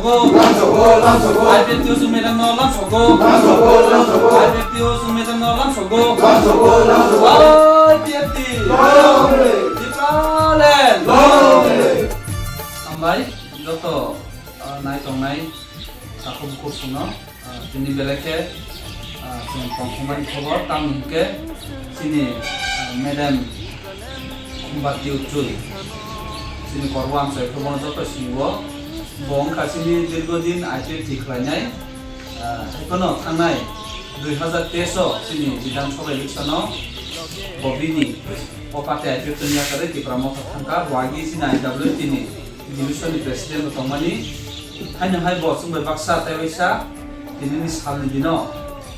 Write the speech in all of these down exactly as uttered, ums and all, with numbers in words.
Lamsogo, lamsogo. I P F T O sung madam no lamsogo. Lamsogo, lamsogo. I P F T O sung madam no lamsogo. Lamsogo, lamsogo. I P F T. Long live. Tipraland. Long live. Hambai, joto, ah, nai tongnai, takhuk bukhuk sungno. Ah, tini belai khe, ah, chwng tongthokmani khobor, tamni hwnkhe chini, ah, madam Khumbati Uchul, chini korbo amchai khe bono joto siniwo. Bo wngkha chini dirgo din I P F T khlainai. Ah, haiphano thangnai dui hazar teis o chini Bidhan Sabha election o bo bini o party I P F T ni yakarwi Tipra Motha thangkha, bo agi chini I W T ni division ni president bo tongmani. Haino hai bo chwng bai baksa tei waisa tinini salni dino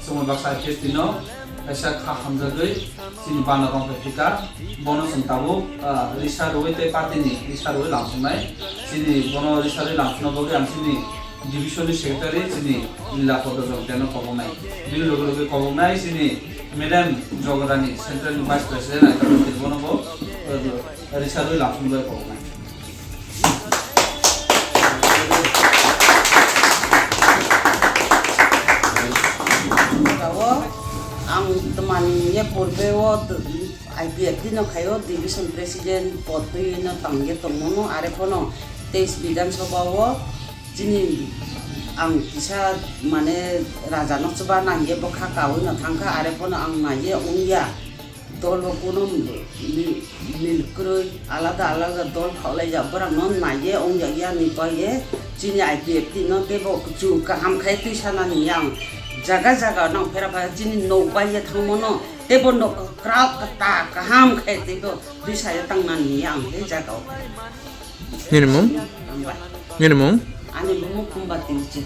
chwng bai baksa I P F T no kaisa kha hamjagwi chini bana rong bai phika. Bono chwng tabuk, ah, risa rwui tei party ni risa rwui lamsoknai. Chini bono risa rwui lamsokna bagwi ang chini division ni secretary chini Lila Podo Jomtia no koboknai. Bini loge loge koboknai chini madam Jogodani, central vice president, I P F T bono bo, ah, risa rwui lamsokna bagwi koboknai. Ang tamani ye purbe o I P F T no khaio division president pod twi no tangye tongmano, are phano teis Bidhan Sabha o chini ang kisa mane raja no chuba nangye bwkha kaui no thangkha, are phano ang naiye wngya. Dolo kuno mi-, mil kwrwi alada alada dol khaklaijak, borokno naiye wngjak yani bagwi chini I P F T no teibo kuchuk kaham khai twi sanani yang jaga jaga nang phera phai chini nok bai ye thangmano teibo nok kwrak kwta kaham khai teibo twi saya tangnani yang tei jaga o. Nini mung? Hambai. Nini mung? Ani bumung Khumbati Uchul.